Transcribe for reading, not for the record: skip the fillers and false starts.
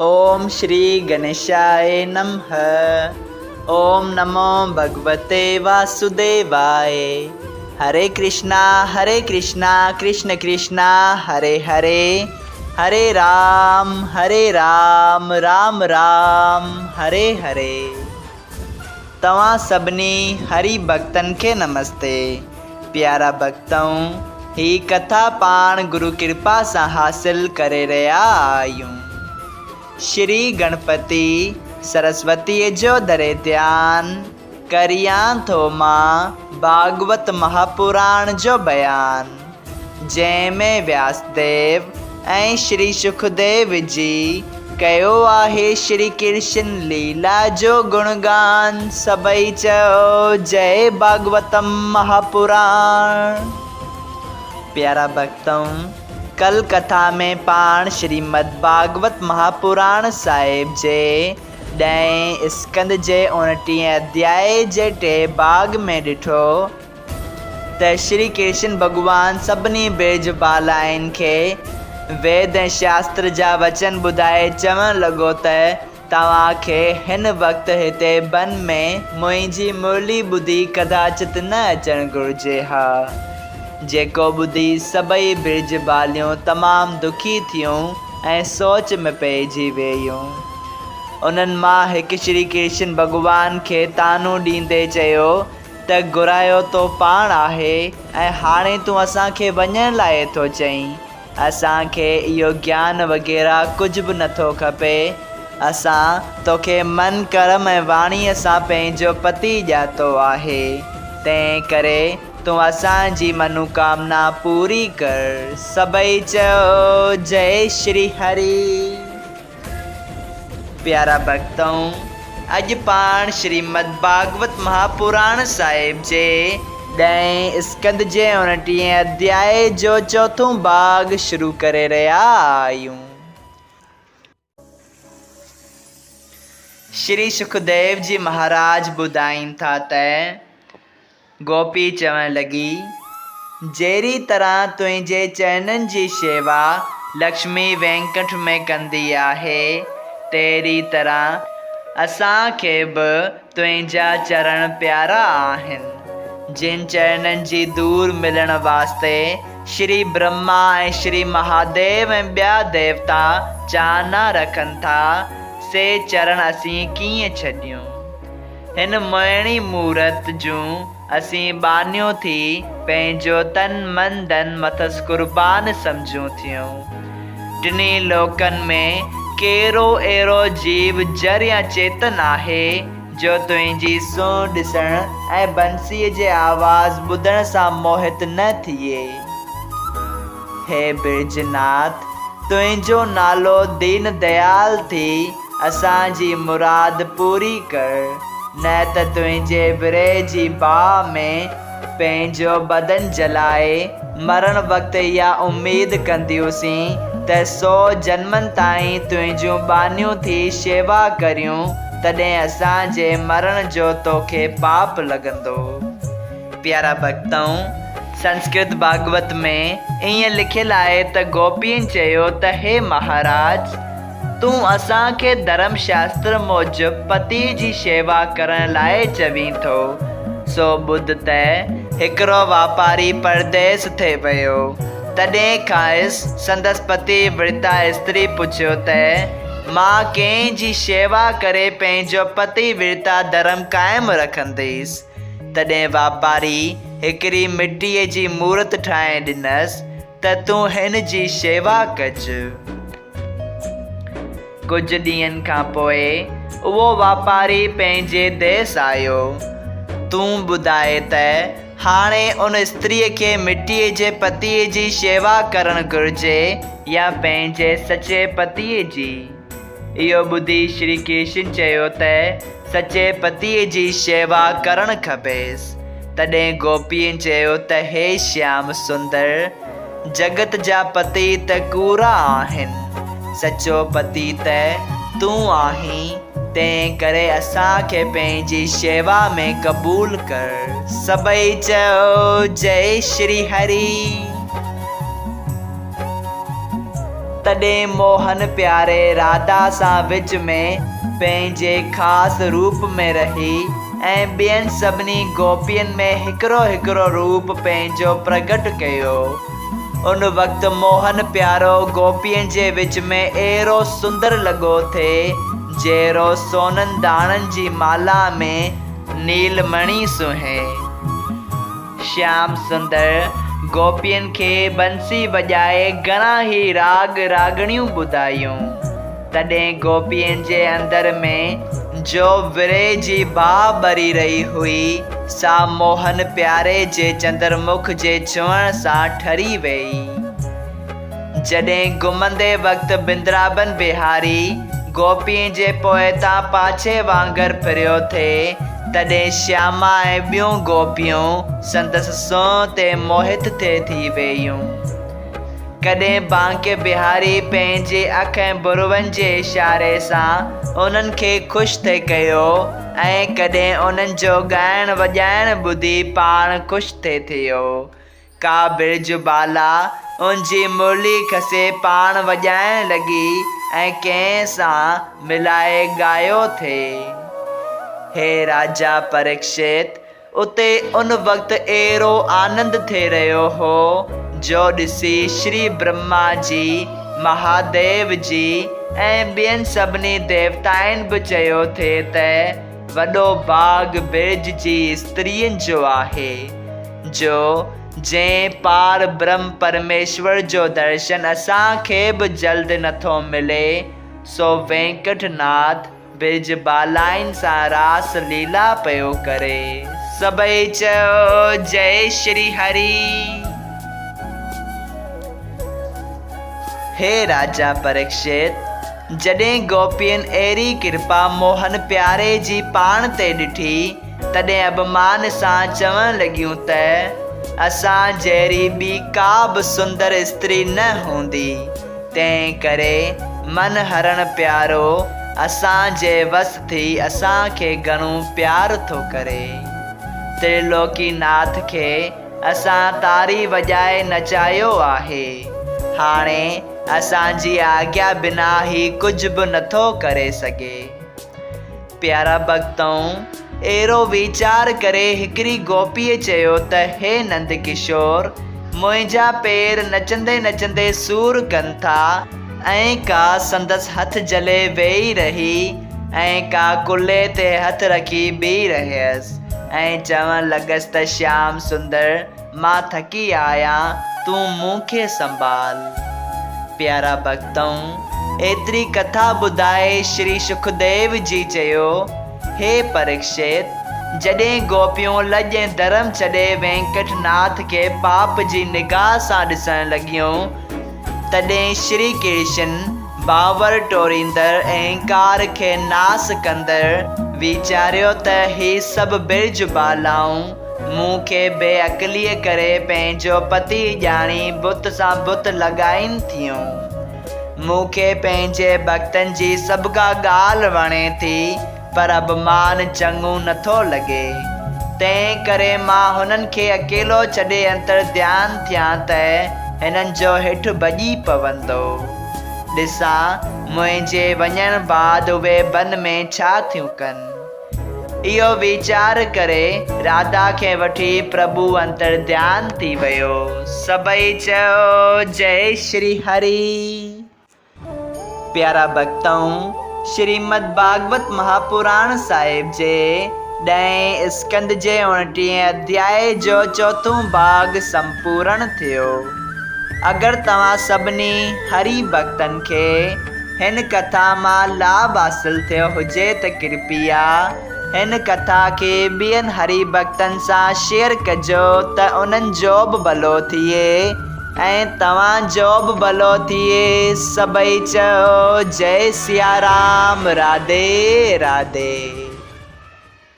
اوم شري گنيشاء نمھ اوم نمو ڀڳوتي واسوديواء هري ڪرشنا هري ڪرشنا ڪرشن ڪرشنا هري هري هري رام هري رام رام رام هري هري. توهان سڀني هري ڀڳتن کي نمستي. پيارا ڀڳتؤ هي ڪٿا پاڻ گرو ڪرپا سان حاصل ڪري رهيا آهيون. شري گڻپتي سرسوتيء جو ڌري ڌيان ڪريان ٿو مان ڀاڳوت مهاپراڻ جو بيان جنهن ۾ وياسديو ۽ شري شڪديو جي ڪيو آهي شري ڪرشن ليلا جو گڻگان سڀئي چئو جئي ڀاڳوتم مهاپراڻ. پيارا ڀڳتؤ! ڪل ڪٿا ۾ پاڻ شريمد ڀاڳوت مهاپراڻ صاحب جي ڏهين اسڪنڌ جي اوڻٽيهين اڌيائي جي ٽئين ڀاڳ ۾ ڏٺو ته شري ڪرشن ڀڳوان سڀني برج بالائن کي ويد ۽ شاستر جا وچن ٻڌائي چوڻ لڳو ته توهان کي هن وقت هتي بن ۾ منهنجي مرلي ٻڌي ڪداچت نه اچڻ گهرجي ها. جيڪو ٻڌي سڀئي برج باليون تمام دکي ٿيون ۽ سوچ ۾ پئجي ويون. انهن مان هڪ شري ڪرشن ڀڳوان کي طعنو ڏيندي چيو ته گهرايو تو پاڻ آهي ۽ هاڻي تون اسان کي وڃڻ لاء ٿو چئين. اسان کي اهو گيان وغيره ڪجهه به نٿو کپي. اسان توکي من، ڪرم ۽ واڻيء سان پنهنجو پتي ڄاتو آهي. تنهن ڪري تون اسان جي منوڪامنا پوري ڪر. سڀئي چئو، جئي شري هري. پيارا ڀڳتؤ! اڄ پاڻ شريمد ڀاڳوت مهاپراڻ صاحب جي ڏهين اسڪنڌ جي اوڻٽيهين اڌيائي جو چوٿون ڀاڳ شروع ڪري رهيا آهيون. شري سکديو جي مهاراج ٻڌائين ٿا ته. گوپي چوڻ لڳي، جهڙي طرح تنهنجي چرنن جي شيوا لڪشمي وينڪنٺ ۾ ڪندي آهي، تهڙي طرح اسان کي به تنهنجا چرڻ پيارا آهن، جن چرنن جي دور ملڻ واسطي شري برهما ۽ شري مهاديو ۽ ٻيا ديوتا چاهنا رکن ٿا، سي چرڻ اسين ڪيئن ڇڏيون؟ هن موهڻي مورت جون اسين ٻانهيون ٿي پنهنجو تن من ڌن مٿس قربان سمجهون ٿيون. ٽنهي لوڪن ۾ ڪهڙو اهڙو جيو جر يا چيتن آهي جو تنهنجي سونهن ڏسڻ ۽ بنسيء جي آواز ٻڌڻ سان موهت نه ٿئي. هي برجناٿ! تنهنجو نالو دين ديال ٿي اسان جي مراد پوري ڪر، نه ته تنهنجي ورهه جي باهه ۾ پنهنجو بدن جلائي مرڻ وقت اها اميد ڪنديونسين ته سو جنمن تائين تنهنجون ٻانهيون ٿي شيوا ڪريون، تڏهن اسان جي مرڻ جو توکي پاپ لڳندو. پيارا ڀڳتؤ! سنسڪرت ڀاڳوت ۾ ائين لکيل آهي ته گوپين چيو ته هي مهاراج! تون اسان کي ڌرم شاستر موجب پتيء جي شيوا ڪرڻ لاء چوين ٿو، سو ٻڌ ته هڪڙو واپاري پرديس ٿي ويو. تڏهن کانئس سندس پتي ورتا استري پڇيو ته، مان ڪنهن جي شيوا ڪري پنهنجو پتي ورتا ڌرم قائم رکنديس؟ تڏهن واپاري هڪڙي مٽيء جي مورت ٺاهي ڏنس ته تون هن جي شيوا ڪج. ڪجهه ڏينهن کان پوء اهو واپاري پنهنجي ديس آيو. تون ٻڌاء ته هاڻي ان استريء کي مٽيء جي پتيء جي شيوا ڪرڻ گهرجي يا پنهنجي سچي پتيء جي؟ اهو ٻڌي شري ڪرشن چيو ته سچي پتيء جي شيوا ڪرڻ کپيس. تڏهن گوپين چيو ته هي شيام سندر! جڳت جا پتي ته ڪوڙا آهن، سچو پتي ته تون آهين، تنهن ڪري اسان کي پنهنجي شيوا ۾ قبول ڪر. سڀئي چيو جئي شري هري. تڏهن موهن پياري راڌا سان وچ ۾ پنهنجي خاص روپ ۾ رهي ۽ ٻين سڀني گوپين ۾ هڪڙو هڪڙو روپ پنهنجو پرگٽ ڪيو. ان وقت موهن پيارو گوپين جي وچ ۾ اهڙو سندر لڳو ٿي، جهڙو سونن داڻن جي مالا ۾ نيل مڻي سونهي. شيام سندر گوپين کي بنسي وڄائي گهڻا ئي راڳ راڳڻيون ٻڌايون. تڏهن گوپين جي اندر ۾ جو ورهه جي باهه ٻري رهي هئي، سا موهن پياري جي چندرمک جي ڇهڻ سان ٺري ويئي. جڏهن گهمندي وقت بندرابن بهاري گوپين جي پوئتان پاڇي وانگر ڦريو ٿي، تڏهن شياما ۽ ٻيون گوپيون سندس سونهن تي موهت ٿي ٿي وييون. ڪڏهن بانڪي بهاري پنهنجي اک ۽ بروئن جي اشاري سان انهن کي خوش ٿي ڪيو ۽ ڪڏهن انهن جو ڳائڻ وڄائڻ ٻڌي پاڻ خوش ٿي ٿيو. ڪا برج بالا ان جي مرلي کسي پاڻ وڄائڻ لڳي ۽ ڪنهن سان ملائي ڳايو ٿي. هي راجا پريڪشت! اتي ان وقت اهڙو آنند ٿي رهيو هو، جو ڏسي شري برهما جي، مهاديو جي ۽ ٻين سڀني ديوتائن به چيو ٿي ته وڏو باغ برج جي استرين جو آهي، جو جنهن پار برهم پرميشور جو درشن اسان کي به جلد نٿو ملي، سو وينڪٽ ناٿ برج بالائن سان راس ليلا پيو ڪري. سڀئي چيو جئي شري هري. هي راجا پريڪشت! جڏهن گوپين اهڙي ڪرپا موهن پياري جي پاڻ تي ڏٺي، تڏهن اڀمان سان چوڻ لڳيون ته، اسان جهڙي ٻي ڪا به سندر استري نه هوندي. تنهن ڪري من هرڻ پيارو اسان جي وس ٿي اسان کي گهڻو پيار ٿو ڪري. ترلوڪي ناٿ کي اسان تاري وڄائي نچايو آهي. هاڻي اسان جي آگيا بنا هي ڪجهه به نٿو ڪري سگهي. پيارا ڀڳتؤ! اهڙو ويچار ڪري هڪڙي گوپيء چيو ته هي نند ڪشور! منهنجا پير نچندي نچندي سور ڪن ٿا. ۽ ڪا سندس هٿ جهلي ويهي رهي ۽ ڪا ڪلهي تي هٿ رکي بيهي رهيس ۽ چوڻ لڳس ته شيام سندر! مان ٿڪي آهيان، تون مون کي سنڀال. پيارا ڀڳتؤ! ايتري ڪٿا ٻڌائي شري شڪديو جي چيو، هي پريڪشت! جڏهن گوپيون لڄ ۽ ڌرم ڇڏي وينڪٽ ناٿ کي پاپ جي نگاهه سان ڏسڻ لڳيون، تڏهن شري ڪرشن باور ٽوڙيندڙ اهنڪار کي ناس ڪندڙ ويچاريو ته هي سڀ برج بالائون، مون کي بي عقليء ڪري پنهنجو پتي ڄاڻي بت سان بت لڳائين ٿيون. مون کي پنهنجي ڀڳتن جي سڀڪا ڳالهه وڻي ٿي، پر اڀمان چڱو نٿو لڳي. تنهن ڪري مان هنن کي اڪيلو ڇڏي انتر ڌيان ٿيان ته هنن جو هيٺ ڀڄي پوندو. ڏسان، منهنجي وڃڻ بعد اهي بن ۾ ڇا ٿيون ڪن. اهو ويچار ڪري راڌا کي وٺي پرڀو انتر ڌيان ٿي ويو. سڀئي چيو جئي شري هري. پيارا ڀڳتؤ! شريمد ڀاڳوت مهاپراڻ صاحب جي ڏهين اسڪنڌ جي اڻٽيهين اڌيائي جو چوٿون ڀاڳ سمپورڻ ٿيو. اگر توهان سڀني هري ڀڳتن کي هن ڪٿا مان لاڀ حاصل ٿيو هجي ته ڪرپيا هن ڪٿا کي ٻين هري ڀڳتن سان شيئر ڪجو ته انهن جو به ڀلو ٿئي ۽ توهان جو به ڀلو ٿئي سڀئي چئو جئي سيارام راڌي راڌي.